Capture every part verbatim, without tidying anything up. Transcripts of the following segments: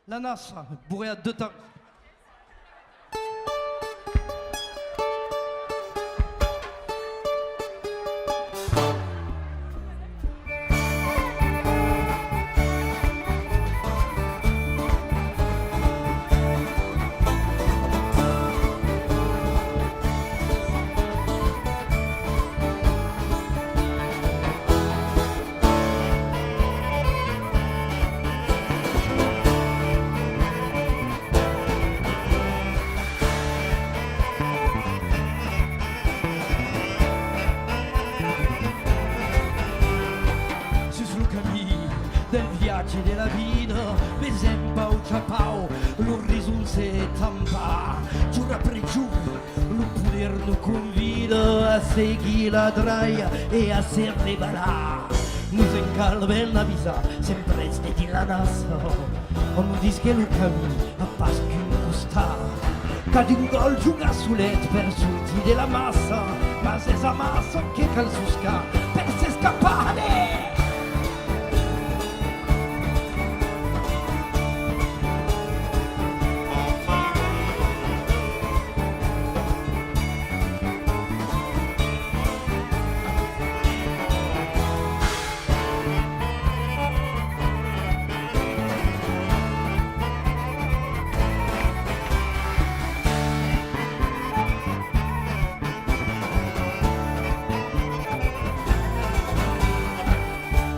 La Nassa, borreat de temps. Sus lo camin del viatge de la vida, vesèm pauc a pauc l'orizon se tampar. Jorn après jorn, lo poder nos convida a seguir la dralha e a se revelar. Nos en cal ben avisar, sèm prètzhs dins la Nassa. Òm nos ditz que lo camin a pas qu'un costat. Cadun vòl jogar solet per sortir de la massa, mas es amassa que cal soscar per s'escapar. Allez!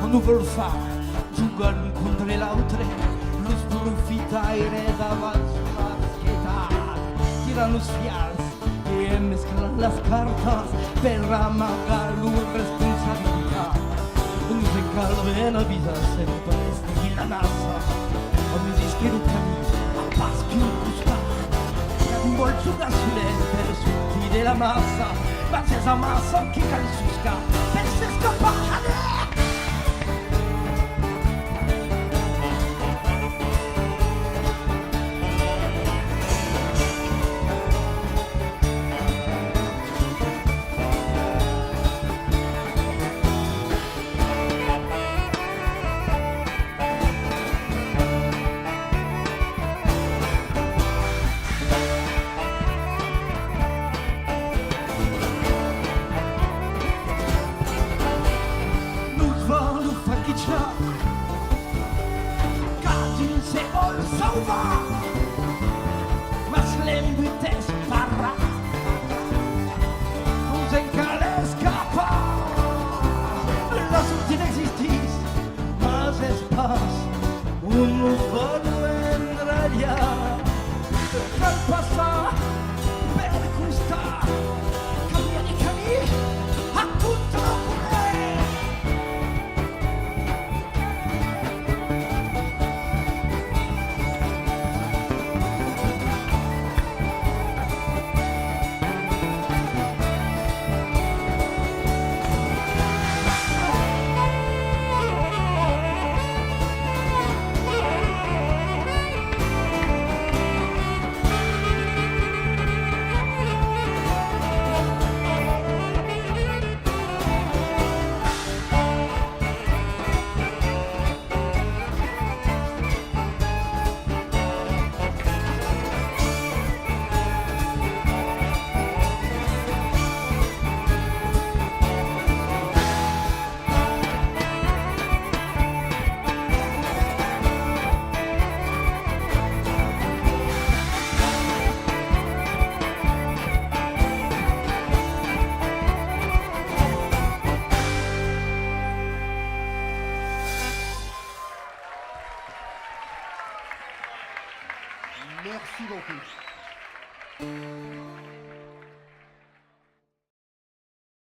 Nos vòl far jogar l'un contra l'autre, los profitaires davant sos basquetas, tirar los fials e mesclar las cartas per amagar lor responsabilitat. Nos en cal ben avisar, sèm prètzhs dins la Nassa. Òm nos ditz que lo camin a pas qu'un costat. Cadun vòl jogar solet per sortir de la massa, mas es amassa que cal soscar per s'escapar. Allez! Nos vòl faquitjar, cadun se vòl sauvar, mas l'embut es parat. Nos en cal escapar. La sortida existís, mas es pas ont nos vòl endralhar. Cal passar per costat, cambiar de camin a contracorrent. Merci beaucoup.